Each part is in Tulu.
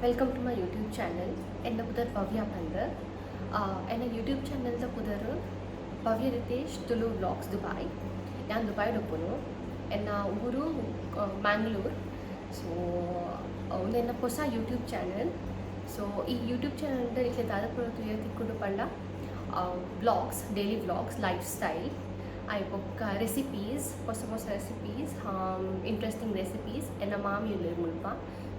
Welcome to my YouTube channel. ಎನ್ನ ಪುದರ್ ಭವ್ಯ ಪಂದ್. ಎನ್ನ ಯೂಟ್ಯೂಬ್ ಚಾನಲ್ದ ಪುದರ್ ಭವ್ಯ ರಿತೇಶ್ ತುಳು ವ್ಲಾಗ್ಸ್ ದುಬೈ. ಯಾನ್ ದುಬೈಡ್ ಉಪ್ಪುನು. ಎನ್ನ ಊರು ಮ್ಯಾಂಗ್ಳೂರ್. ಸೊ ಉಂದು ಎನ್ನ ಹೊಸ ಯೂಟ್ಯೂಬ್ ಚಾನಲ್. ಸೊ ಈ ಯೂಟ್ಯೂಬ್ ಚಾನಲ್ ನಿಕ್ಲೆ ದಾದ ಪೂರ ತೂಯೆರೆ ತಿಕ್ಕುಂಡು ಪಂಡ, vlogs, daily vlogs, lifestyle, ಆಯ್ ಬೊಕ್ಕ ರೆಸಿಪೀಸ್, ಹೊಸ ಹೊಸ ರೆಸಿಪೀಸ್, ಇಂಟ್ರೆಸ್ಟಿಂಗ್ ರೆಸಿಪೀಸ್. ಎನ್ನ ಮಾಮಿ ಉಲ್ಲೆರ್ ಮುಲ್ಪ.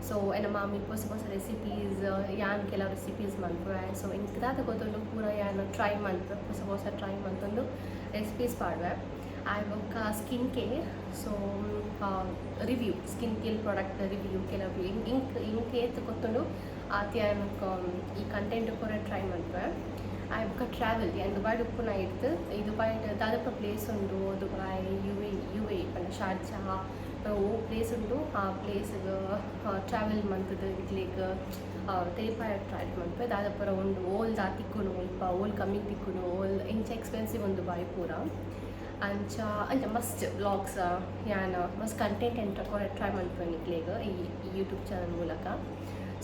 ಸೊ ಎನ್ನ ಮಾಮಿ ಹೊಸ ಹೊಸ ರೆಸಿಪೀಸ್, ಯಾನ್ ಕೆಲವು ರೆಸಿಪೀಸ್ ಮನ್ಪುವೆ. ಸೊ ಎಂಕ್ ದಾದ ಗೊತ್ತುಂಡು ಪೂರ ಯಾನ್ ಟ್ರೈ ಮನ್ಪುವೆ. ಹೊಸ ಹೊಸ ಟ್ರೈ ಮಲ್ತೊಂದು ರೆಸಿಪೀಸ್ ಪಾಡುವೆ. ಆಯ್ ಬೊಕ್ಕ skin care, so review, skin care product review, ಕೆಲವು ಇಂಕ್ ಇಂಕ್ ಏತ್ ಗೊತ್ತುಂಡು ಆತ್ ಯಾನ್ ಈ ಕಂಟೆಂಟ್ ಪೂರ ಟ್ರೈ ಮನ್ಪುವೆ. ಆಯ್ ಬೊಕ್ಕ ಟ್ರಾವೆಲ್. ಯಾನ್ ದುಬೈಡ್ ಉಪ್ಪುನ ಇತ್ತು. ಈ ದುಬೈಡ್ ದಾದಪ್ಪ ಪ್ಲೇಸ್ ಉಂಡು, ದುಬೈ, ಯು ಎ ಪಂಡ ಶಾರ್ಜಾ, ಓ ಪ್ಲೇಸ್ ಉಂಡು, ಆ ಪ್ಲೇಸ್ಗ್ ಟ್ರಾವೆಲ್ ಮಂತುದು ನಿಕ್ಲೆಗ್ ತೆರಿಪಾಯ ಟ್ರೈ ಮನ್ಪುವೆ. ದಾದ ಪೂರ ಉಂಡು, ಓಲ್ ದಾದ ತಿಕ್ಕುಂಡು ಮುಲ್ಪ, ಓಲ್ ಕಮ್ಮಿ ತಿಕ್ಕುಂಡು, ಓಲ್ ಎಂಚ ಎಕ್ಸ್ಪೆನ್ಸಿವ್ ಉಂಡು ದುಬೈ ಪೂರ, ಅಂಚ ಅಂಚ ಮಸ್ತ್ ವ್ಲಾಗ್ಸ್, ಯಾನ್ ಮಸ್ತ್ ಕಂಟೆಂಟ್ ಎಂಟ ಟ್ರೈ ಮನ್ಪುವೆ ನಿಕ್ಲೆಗ್ ಈ ಯೂಟ್ಯೂಬ್ ಚಾನಲ್ ಮೂಲಕ.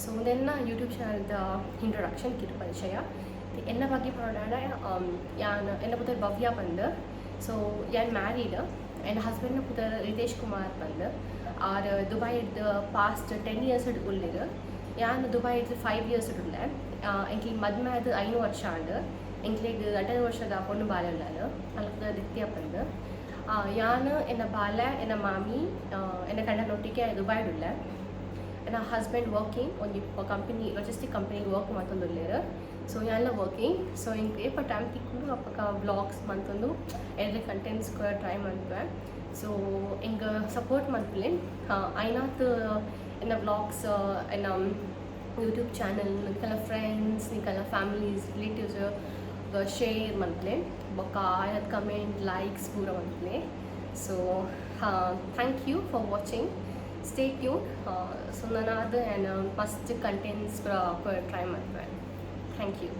ಸೊ ಉಂದೆನ್ನ ಯೂಟ್ಯೂಬ್ ಚಾನಲ್ದ ಇಂಟ್ರೊಡಕ್ಷನ್, ಕಿರು ಪರಿಚಯ. ಎನ್ನ ಬಗ್ಗೆ ಪನೊಡಾಂಡ, ಯಾನ್ ಎನ್ನ ಪುದರ್ ಭವ್ಯ ಪಂದ್. ಸೊ ಯಾನ್ ಮ್ಯಾರೀಡ್. ಎನ್ನ ಹಸ್ಬೆಂಡ್ನ ಪುದರ್ ರಿತೇಶ್ ಕುಮಾರ್ ಪಂದ್. ಆರ್ ದುಬೈಡ್ ಪಾಸ್ಟ್ 10 ಇಯರ್ಸ್ ಉಲ್ಲೆರ್. ಯಾನ್ ದುಬೈಡ್ 5 ಇಯರ್ಸ್ ಉಲ್ಲೆ. ಎಂಕ್ಲೆ ಮದ್ಮೆ ಆದ್ 5 ವರ್ಷ ಆಂಡ್. ಎಂಕ್ಲೆಗ್ 5 ವರ್ಷದ ಪೊಣ್ಣು ಬಾಲೆ ಉಲ್ಲಾಲ್. ಅಲ್ನ ಪುದರ್ ನಿತ್ಯ ಪಂದ್. ಯಾನ್, ಎನ್ನ ಬಾಲೆ, ಎನ್ನ ಮಾಮಿ, ಎನ್ನ ಕಂಡನೊಟ್ಟಿಗೆ ದುಬೈಡ್ ಉಲ್ಲೆ. ಎನ್ನ ಹಸ್ಬೆಂಡ್ ವರ್ಕಿಂಗ್, ಒಂಜಿ ಕಂಪನಿ, ಲಾಜಿಸ್ಟಿಕ್ ಕಂಪನಿಗೆ ವರ್ಕ್ ಮಲ್ತೊಂದುಲ್ಲೆರ್. ಸೊ ಯಾನ್ಲ ವರ್ಕಿಂಗ್. ಸೊ ಎಂಕ್ ಏಪ ಟೈಮ್ ತಿಕ್ಕುಂಡು ಅಪಗ ವ್ಲಾಗ್ಸ್ ಮಂತೊಂದು ಎಡ್ಡೆ ಕಂಟೆಂಟ್ಸ್ ಕೂಡ ಟ್ರೈ ಮನ್ಪುವೆ. ಸೊ ಎಂಕ್ ಸಪೋರ್ಟ್ ಮನ್ಪುಲೆ. ಆಯ್ನಾತ್ ಎನ್ನ ವ್ಲಾಗ್ಸ್, ಎನ್ನ ಯೂಟ್ಯೂಬ್ ಚಾನಲ್ ನಿಕಲ್ನ ಫ್ರೆಂಡ್ಸ್, ನಿಕಲ್ನ ಫ್ಯಾಮಿಲೀಸ್, ರಿಲೇಟಿವ್ಸ್ ಶೇರ್ ಮನ್ಪುಲೆ. ಬೊಕ್ಕ ಆಯ್ನಾತ್ ಕಮೆಂಟ್, ಲೈಕ್ಸ್ ಪೂರ ಮನ್ಪುಲೆ. So thank you for watching. Stay tune. So ನನಾದ್ and ಮಸ್ತ್ ಕಂಟೆಂಟ್ಸ್ ಟ್ರೈ ಮನ್ಪುವೆ. Thank you.